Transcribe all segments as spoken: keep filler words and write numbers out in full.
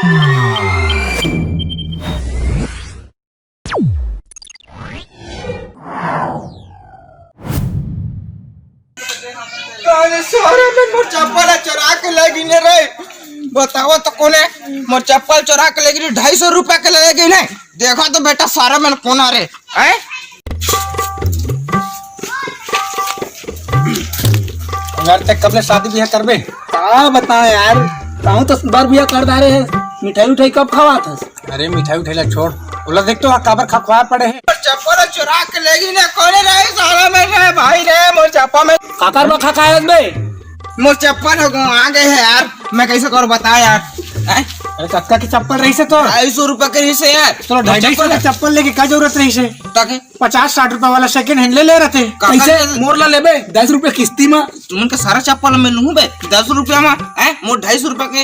अरे सारे मन मोर चप्पल ला चोरा के ले गिने रे। बताओ तो कोने मोर चप्पल चोरा के ले गिने, ढाई सौ रुपया के ले गिने। देखो तो बेटा सारे मन कोना रे, हैं? यार, ते कब ले शादी बियाह करबे? का बताओ यार, कहूँ तो बर बियाह कर डारे है, मिठाई उठाई कब खवात हस? अरे, मिठाई उठाई ला छोड़, ओला देख तो, काबर खखवाए पड़े हे। चप्पल चुरा के लेगी ने, कोने रहे साला में रे भाई रे, मोर चप्पल में। काकर में खखाए बे? मोर चप्पल हो गो, आ गए है यार, मैं कैसे करूँ बता यार, हैं? अरे, कतका की चप्पल रही से तो? ढाई सौ रुपया के रही से यार। चलो, ढाई सौ के चप्पल लेके का जरूरत रही से? ताकि पचास साठ रुपया वाला सेकंड हैंड ले ले रहते। काकर कैसे? ले? मोर ला लेबे दस रुपया किस्ती में। तुमन के सारा चप्पल में लूहूं बे, दस रुपया में, हैं? मोर ढाई सौ रुपया के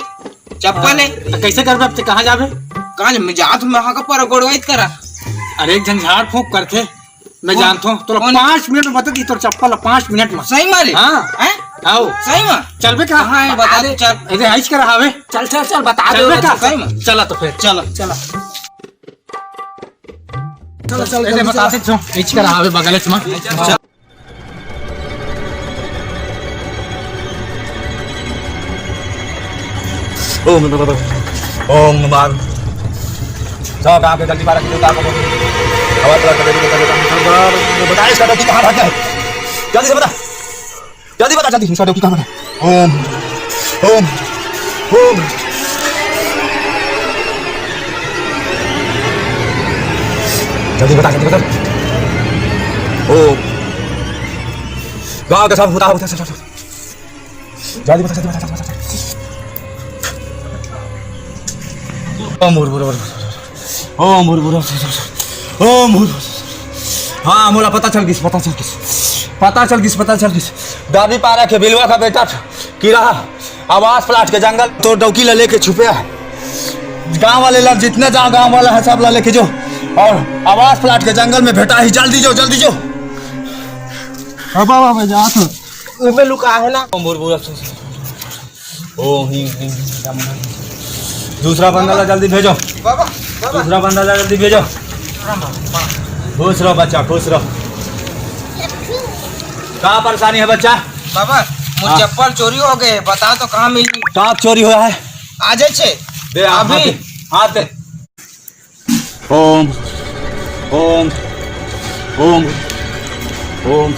चप्पल है। तो कैसे करबे अब ते? कहाँ जाबे? कहाँ जा-, मैं जात हूँ, मैं हाँ का पर गोड़वाइत करा। अरे, एक झन झाड़ फूंक करथे, मैं कौन? जानत हूँ। तोला कौन? पाँच मिनट में बता दी तोर चप्पल ला, पाँच मिनट में। सही मारे? हाँ। हैं? आओ। सही में? चलबे का? हाँ, ये बता दे, अरे, चल। अरे, आइज करा हावे। चल, चल, चल, बता दे चलबे का? सही में? चला तो फिर। चलो। चला। चलो, चलो, ए, जल्दी बता चल। दे, जो, इच कर आवे बगल में। चल। ओम, ओम नमः। सब गांव के जल्दी बारह किलो ताकत। हवा चला कर दे, दे, दे, दे, दे, बताइए इसका डौकी कहाँ भाग गया है? जल्दी से बता। जल्दी बता, जल्दी, दूसरा डौकी कहाँ बना? ओम, ओम, ओम। जल्दी बता, जल्दी बता। ओम। गाँव का सब बता, बता, बता, बता। जल्दी बता, जल्दी बता, जल्दी बता। ओम भूर भूर भूर भूर। ओम भूर भूर भूर भूर। ओम भूर भूर। हाँ, मोला पता चल गिस, पता चल गिस। पता चल गिस, पता चल गिस। डाबी पारा के बिलवा का बेटा कीरा आवास प्लाट के जंगल तोर डौकी ला लेके छुपे है। गांव वाले ला जितना जा गांव वाला है सब ला लेके जो। और आवास प्लाट के जंगल में भेटा ही, जल्दी जो, जल्दी जो। अब बाबा मैं जात हूँ। ओमे लुका है ना। ओम भूर भूर। ओ, ही, ही, ही, दूसरा बंदा ला जल्दी भेजो। बाबा, बाबा। दूसरा बंदा ला जल्दी भेजो। खुश रहो बच्चा, खुश रहो। का परेशानी है बच्चा? बाबा, मोर हाँ। चप्पल चोरी हो गए, बता तो कहाँ मिली? कहाँ चोरी हुआ है? आ जाए छे। दे, हाथ अभी। दे, हाथ दे। ओम, ओम, ओम, ओम।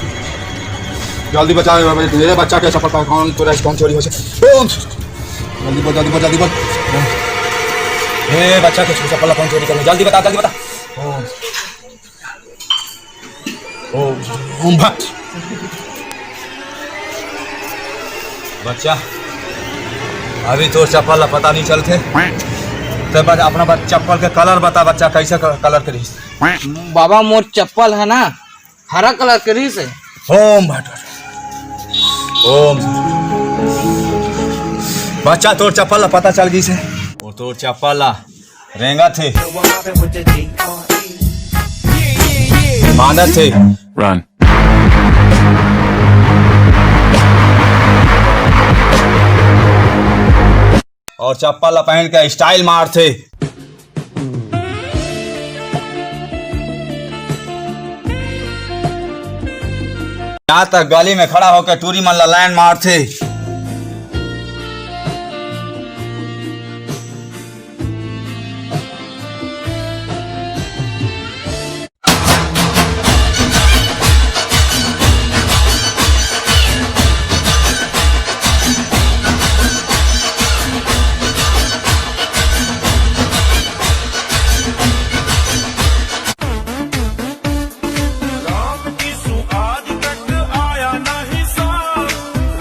जल्दी बचा, मेरे बच्चा के चप्पल पा-, कौन चोरा, कौन चोरी हो से? ओम, जल्दी बोल, जल्दी बोल, जल्दी बोल। ए, बच्चा के चप्पल कौन चोरी करे? जल्दी बता, जल्दी बता। ओम, ओम, ओम भट। बच्चा, अभी तोर चप्पल ला पता नहीं चलथे। ते बस अपना बच-, चप्पल के कलर बता बच्चा, कैसे क-, कलर के रहिस? बाबा, मोर चप्पल है ना, हरा कलर के रहिस हे। ओम भट, ओम। बच्चा, तोर चप्पल ला पता चल गिस हे। वो तोर चप्पल ला रेंगत हे, बांधत हे। Run। और चप्पल ला पहन के स्टाइल मारथे। यहाँ तक गली में खड़ा होकर टूरी मन ला लाइन मारथे। राम की सूं आज तक आया ना हिसाब,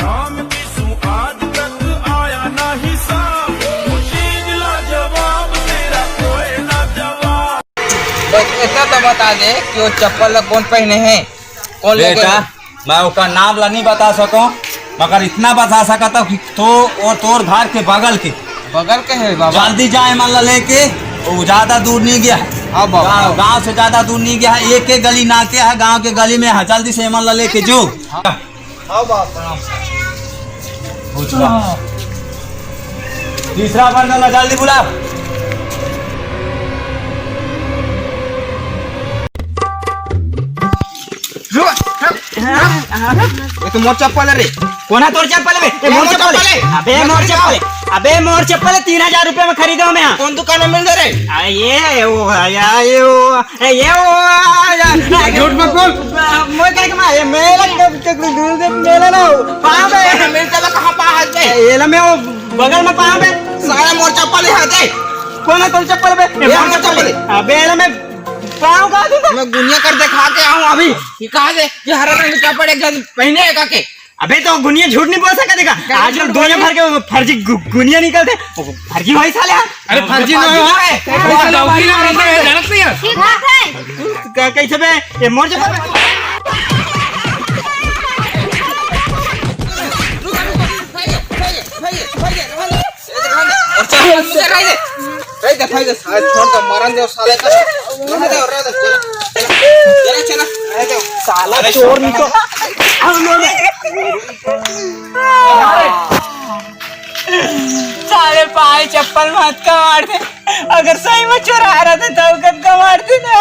राम की सूं आज तक आया ना हिसाब, वो चीज लाजवाब, तेरा कोई ना जवाब। बस इतना तो बता दे कि वो चप्पल ला कौन पहने हैं, कौन लेके बेटा, गए? मैं ओकर नाम ला नहीं बता सकूं, मगर इतना बता सकता हूँ कि तो वो तोर घर के बगल के। बगल के है बाबा। जल्दी जाए मन ला लेके, वो ज्यादा दूर नहीं गया है। हाँ बाबा। गाँव, गाँव से ज्यादा दूर नहीं गया है, एक एक गली ना के है, गाँव के गली में है। जल्दी से मन ला लेके जो। हाँ बाबा, प्रणाम। बुझला। तीसरा बंदा ला जल्दी बुला। ये तो मोर चप्पल है रे। कोन हे तोर चप्पल बे? ये ये मोर मोर चप्पल चप्पल है। है। अबे मोर चप्पल है। अबे मोर चप्पल है, तीन हजार रुपया में खरीदे हों मैं। कोन दुकान में मिल दे रे? आ, ये वो, या, ये वो, ए, ये वो, आ, या, आ, झूठ मत बोल। आ, मोर कहे के मैं, ये मेला के, के, के, के, मेला ना हो। पाँव बे। मिलता बे, कहाँ पाँव है बे? ये ला मैं वो बगल में पाँव बे। साला मोर चप्पल है, दे। कोन हे तोर चप्पल बे? ये ये मोर मोर चप्पल चप्पल है। है। अबे ये ला मैं पाँव का दूंगा। मैं गुनिया कर दिखा के आऊँ अभी। ये कहाँ से? ये हरा रंग का चप्पल एक जन पहने है का के? अबे तो गुनिया झूठ नहीं बोल सकते का? क्या आजकल झूठ दुनिया बोले? भर के वो फर्जी गु-, गुनिया निकलते। वो फर्जी भाई साले हैं। अरे फर्जी फर्जी नहीं है। नहीं है। वो फर्जी नौकरी नहीं है, जानत नहीं है। ठीक बात है। क-, कैसे बे? ये मोर जगह पे। और चल, चल, चल, रह दे। रह दे, रह दे, साले छोड़ दो, मरन दे साले का। रह दे, रह दे, चल, चल, चल, चल, रह दे। साला चोर निकल। साले पाँव चप्पल मत कमार दे। अगर सही में चोरा रहा था तो कब कमार दे ना।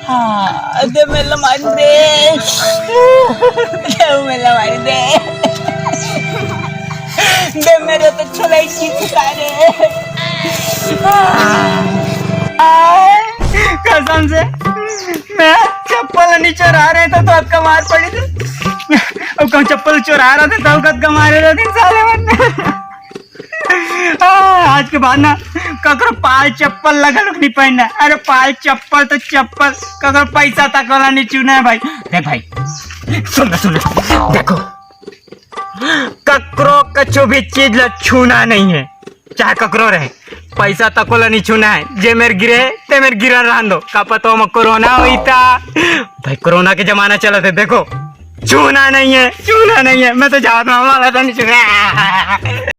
हाँ, दे मेला मार दे। दे मेला मार दे। दे मेरे तो छोलाई की सिखा रे। कसम से, मैं चप्पल नहीं चोरा रहे थे तो आपका मार पड़ी थी। अब कौन चप्पल चोरा रहा था तो आपका मारे रहते साले बंदे। आ, आज के बाद ना ककरो पाँव चप्पल लगा लोग नहीं पहनना। अरे पाँव चप्पल तो चप्पल, ककरो पैसा तक वाला नहीं छूना है भाई। देख भाई, सुन ले, सुन ले, देखो, ककरो कछु भी चीज ला छूना नहीं है, चाहे ककरो रहे, पैसा तको ला नहीं छूना है। जे मेर गिरे, ते मेर गिरा रहन दो। का पता ओमा कोरोना होई ता। भाई, कोरोना के जमाना चलत है, देखो, छूना नहीं है, छूना नहीं है। मैं तो जात हूँ, हमारा तो नहीं छूना।